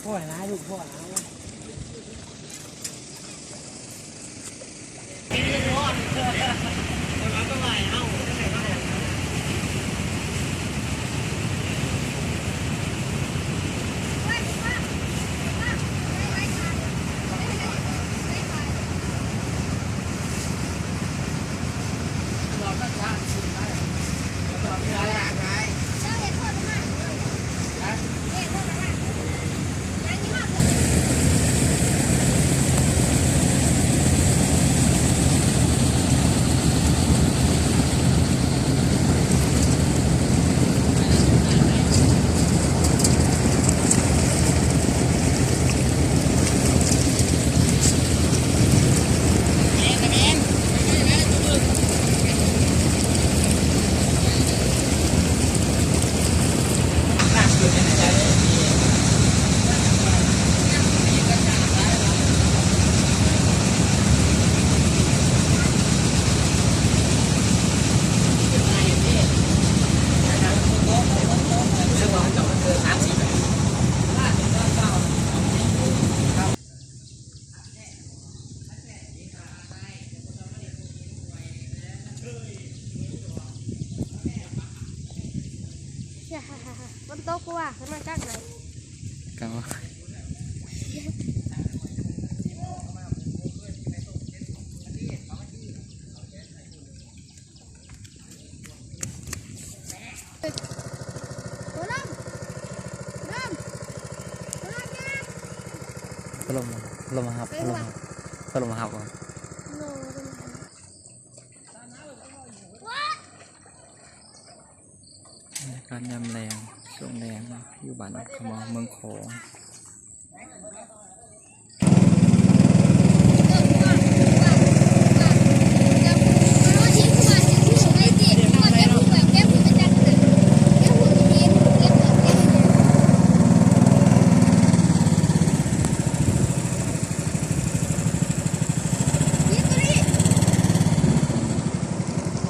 ພໍ່ນະລູກ ພໍ່ນະ. ຝົນຕົກວ່າ ມັນມາຈາກໃດ? ກາງວ່າ. ພັດລົມ ພັດລົມມາຮັບ ພັດລົມມາຮັບ ພັດລົມມາຮັບກ່ອນ. ບັນຍາກາດຍາມແລງ ຊ່ວງແລງ ຢູ່ບ້ານອອກຂະເໝົາ ເມືອງຂອງ.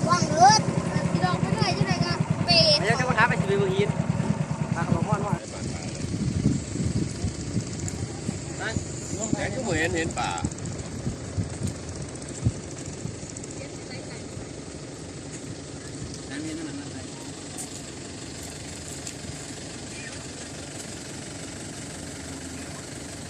ຫວັງເລີດ ຊິລອງໄປເລື້ອຍ ຈັ່ງໃດກໍເປະ ຍັງຈະມາຖາມໄປຊິໄປເບິ່ງຫີນ ພາເຂົາມາມ່ອນວ່າ ແຕ່ຄືບໍ່ເຫັນ ເຫັນປາ.